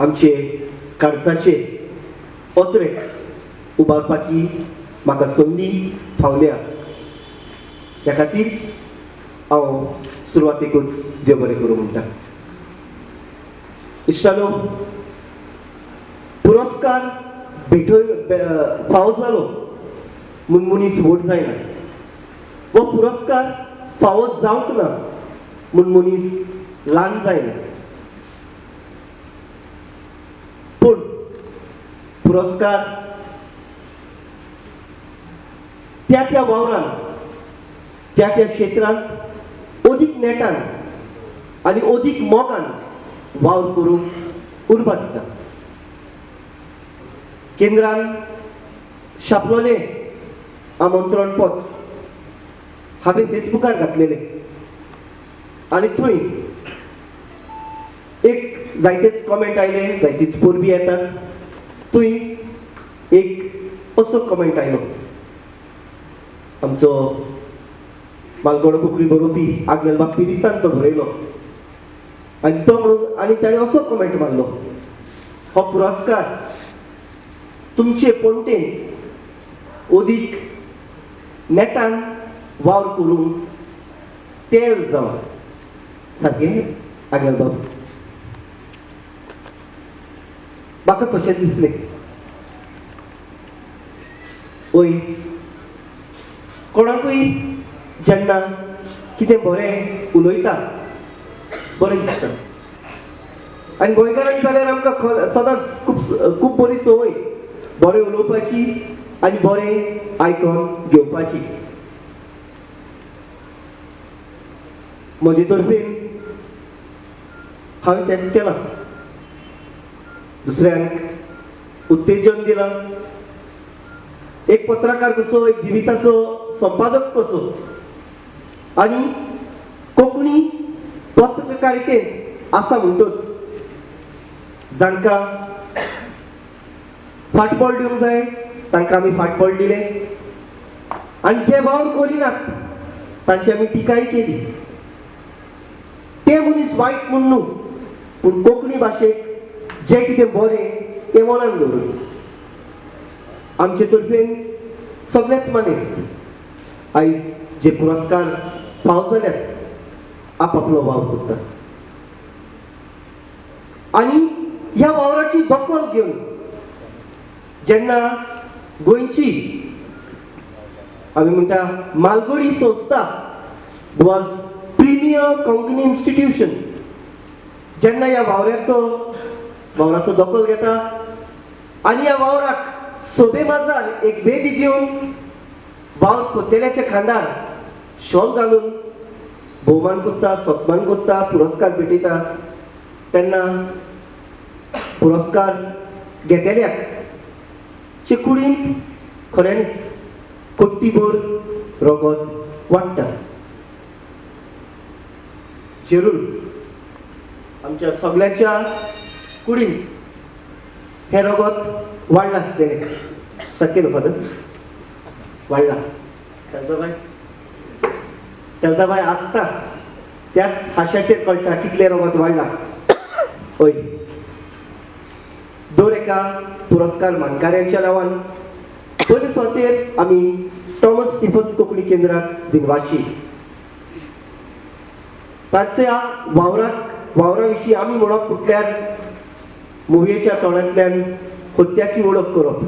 आमचे काळजाचे पत्रेक उबारपाची म्हाका संदी फावल्या. त्या खातीर हांव सुरवातेकूच देव बरें करूं म्हणटा. इश्टानो, पुरस्कार भेटय फावो जालो म्हूण मनीस व्हड जायना, हो पुरस्कार फावो जावंक ना म्हूण मनीस ल्हान जायना. पूण पुरस्कार त्या त्या वावरान, त्या त्या क्षेत्रांत अदीक नेटान आनी अदीक मोगान वावर करूंक उर्बा दिता. केंद्रान छापलोलें आमंत्रण पत्र हांवें फेसबुकार घातलेलें आनी थंय एक जायतेच कॉमेंट आयले, जायतीच परबी येतात. थंय एक असो कॉमेंट आयलो, आमचो मालगोडो कोंकणी बरोवपी आग्नेलबाब पिरिसान तो बरयलो आनी तो म्हणून आनी ताणें असो कॉमेंट मारलो, हो पुरस्कार तुमचे पणटेन अदीक नेटान वावर करूंक तेल जावं. सारकें आग्नेलबाब, म्हाका तशेंच दिसलें. वय कोणाकूय जेन्ना कितें बरें उलयता बरें दिसता आनी गोंयकारांक जाल्यार आमकां सदांच खूब खूब बरी संवय बरें उलोवपाची आनी बरें आयकून घेवपाची. म्हजे तर्फेन हांवें तेंच केलां, दुसऱ्यांक उत्तेजन दिलां. एक पत्रकार कसो, एक जिविताचो संपादक कसो आनी कोंकणी पत्रकारितेंत आसा म्हणटच जांकां फाटबळ दिवंक जाय तांकां आमी फाटबळ दिलें आनी जे वावर करिनात तांची आमी टिकाय केली. ते मनीस वायट म्हूण न्हू, पूण कोंकणी भाशेक जें कितें बरें तें मनान दवरून आमचे तर्फेन सगळेच मानेस्त आयज जे पुरस्कार फावो जाल्यात आपापलो वावर करतात आनी ह्या वावराची दखल घेवन जेन्ना गोंयची आमी म्हणटा मालगोडी संस्था गोवाज प्रिमियर कोंकणी इन्स्टिट्यूशन जेन्ना ह्या वावराचो दखल घेता आनी ह्या वावराक सोबे माजार एक वेदी दिवन वावर कोतेल्याच्या खांदार शॉल घालून भोवमान करता, सन्मान करता, पुरस्कार भेटयता, तेन्ना पुरस्कार घेतल्याक चे कुडींत खऱ्यांनीच कोट्टीभर रगत वाडटा. जेरूल आमच्या सगळ्यांच्या कुडींत हें रगत वाडलां आसतलें. सारकें न्हू फादर? वाडलां. सेल्जाबाय, सेल्जाबाय आसता त्याच हांशाचेर कळटा कितलें रगत वाडलां. हय, दर एका पुरस्कार मानकाऱ्यांच्या नांवान पयले सुवातेर आमी टॉमस स्टिफन्स कोंकणी केंद्राक दिनवाशी. ताच्या वावरा विशीं आमी म्हणप म्हटल्यार मुवयेच्या तोंडांतल्यान हत्याची वळख करप,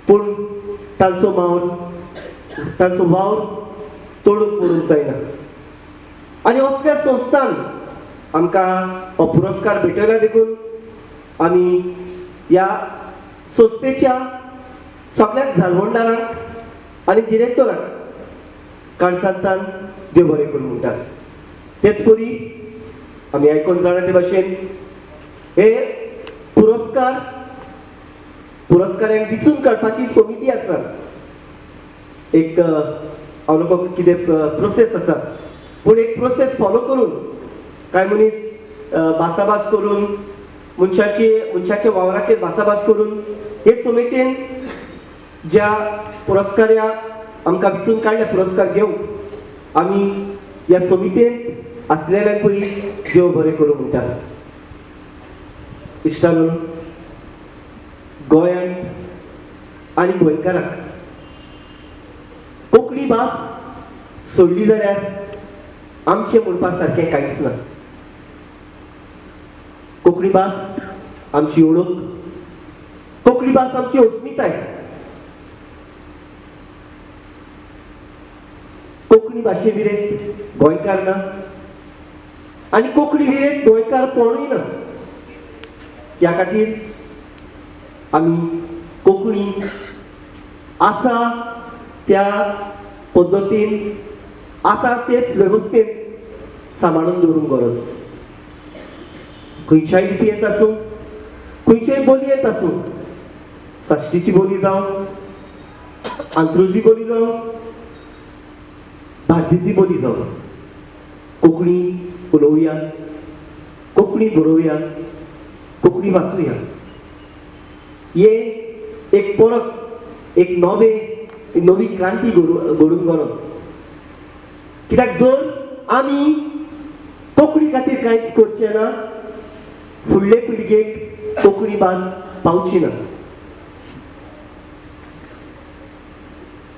पूण तांचो वावर तोडूंक पडूंक जायना. आनी असल्या संस्थान आमकां हो पुरस्कार भेटयला देखून आमी ह्या संस्थेच्या सगळ्याच जाळवणदारांक आनी डिरेक्टरांक काळजांतल्यान देव बरें करूं म्हणटात. तेच परी आमी आयकून जाणा ते भाशेन हे पुरस्कारांक विचून काडपाची समिती आसा. एक हांव नको कितें प्रोसेस आसा, पूण एक प्रोसेस फॉलो करून कांय मनीस भासाभास करून मनशाच्या वावराचेर भासाभास करून हे समितीन ज्या पुरस्काराक आमकां विचून काडले पुरस्कार घेवंक आमी ह्या समितीन आसलेल्यांकूय देव बरें करूं म्हणटात. इश्टांनो, गोंयांत आनी गोंयकारांक कोंकणी भास सोडली जाल्यार आमचें म्हणपा सारकें कांयच ना. कोंकणी भास आमची वळख, कोंकणी भास आमची अस्मिताय. कोंकणी भाशे विरेत गोंयकार ना आनी कोंकणी विरेत गोंयकार कोणूय ना. ह्या खातीर आमी कोंकणी आसा त्या पद्दतीन, आसा तेच वेवस्थेन सांबाळून दवरूंक गरज. खंयच्याय लिपयेंत आसूं, खंयच्याय बोलयेंत आसूं, साश्टीची बोली जावं, अंत्रुजी बोली जावं, बार्देसी बोली जावं, कोंकणी उलोवया, कोंकणी बरोवया, कोंकणी वाचुया. हे एक परत एक नवे नवी क्रांती घडूंक गरज. कित्याक जर आमी कोंकणी खातीर कांयच करचें ना, फुडले पिळगेक कोंकणी भास पावची ना.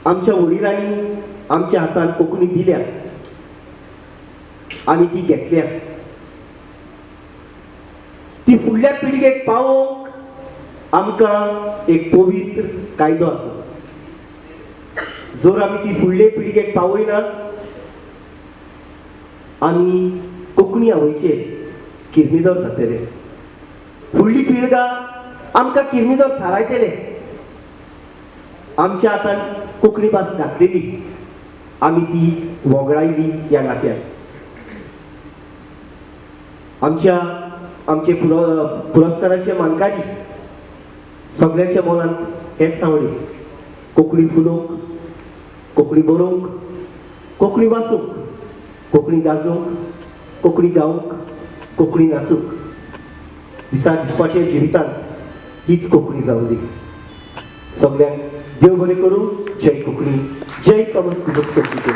आमच्या वडिलांनी आमच्या हातान कोंकणी दिल्या, आमी ती घेतल्या. ती फुडल्या पिळगेक पावोवंक आमकां एक पवित्र कायदो आसा. जर आमी ती फुडले पिळगेक पावयना, आमी कोंकणी आवयचे किर्मिदोर जातले. फुडली पिळगा आमकां किर्मिदोर थारायतले. आमच्या हातान कोंकणी भास घातलेली, आमी ती वोगळायली. ह्या नात्यान आमच्या आमचे पुरस्काराचे मानकारी सगळ्यांच्या मनांत हेच सांवळी, कोंकणी फुलोवंक, कोंकणी बरोवंक, कोंकणी वाचूंक, कोंकणी गाजोवंक, कोंकणी गावंक, कोंकणी नाचूंक, दिसा दिसपाच्या जिवितांत हीच कोंकणी जावं दी. सगळ्यांक देव बरें करूं. जय कोंकणी, जय थॉमस कुबत कोंकणी.